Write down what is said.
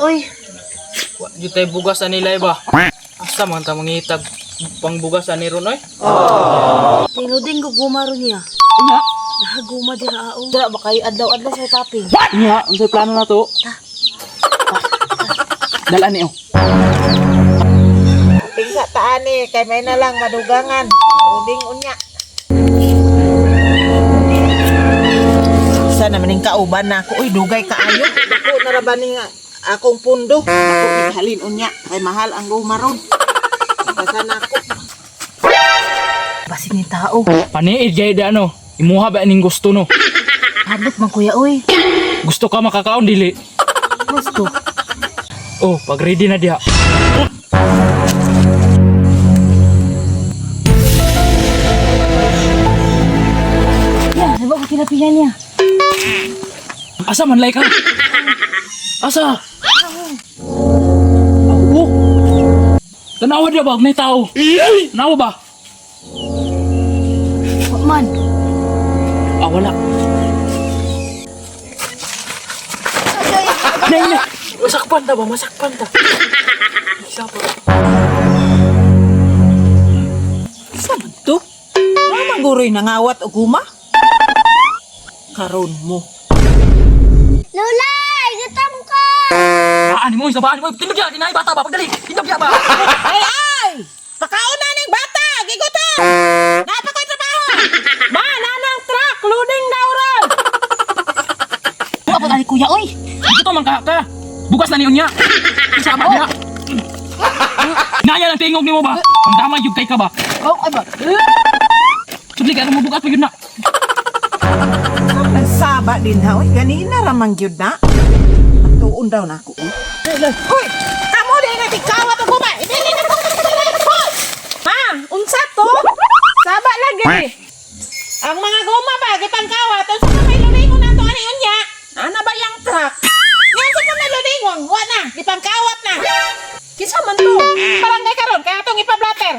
oy. Wa jud tay bugas ani lay ba. Asa man ta mangitag pangbugas ani ron oy? Tinuding ko gumaro niya. Nya, Nahaguma dira ao. Dira ba kayo adlaw-adlaw sa taping? nya, unsay plano na to? Dala ni oh. Pingsa taani kay may na lang madugangan. Uding unya. Sa naman ning kauban na ako. Uy, dugay kaayo. Dako na ra ba ning akong pundo. Ako ihalin unya kay mahal ang gumaron. Basta na ako. Basin ni tao. Paniid gay da ano. Imuha ba ning gusto no? Hadlok man kuya oy. Gusto ka makakaon dili? Gusto. Oh, pag ready na diha. Ya, naba ko kinapihan niya. Asa man lay ka? Asa? Oh. Tanawa dia ba og nay tao? Tanawa ba? Wa man. Ah, wala. Nay, nay. Masakpan ta ba? Masakpan ta. Isa pa. Sa man to? Mama guroy nangawat og guma. Karon mo. Lola, gutom ko! Baan mo, isa baan mo. Tindog ya, kinay bata ba? Pagdali. Tindog ya ba? Ay ay! Pakaon na ning bata, gigutom. Napa ko'y trabaho. Ma, nanang truck, loading daw ron. Wa pa tani kuya oy. Dito man ka ka. Bukas na ni unya. Isa ba diha? Naya lang tingog nimo ba? Ang damay jud kay ka ba? Oh, ay ba. Sudli ka mo bukas pa yun na. Nagsaba din ha, oy. Ganina ramang gyud na. Tuon daw na ako. Uy, Uy, kamo di nga tikawat og guma. Ibili na ko. Hoy! Ma, unsa to? Saba lagi. Ang mga guma ba gipangkawat unsa pa may lulingon nato ani unya? Ana ba yang truck? Nga sa pa may lulingon, wa na, gipangkawat na. Kinsa man to? Barangay karon kaya atong ipablater.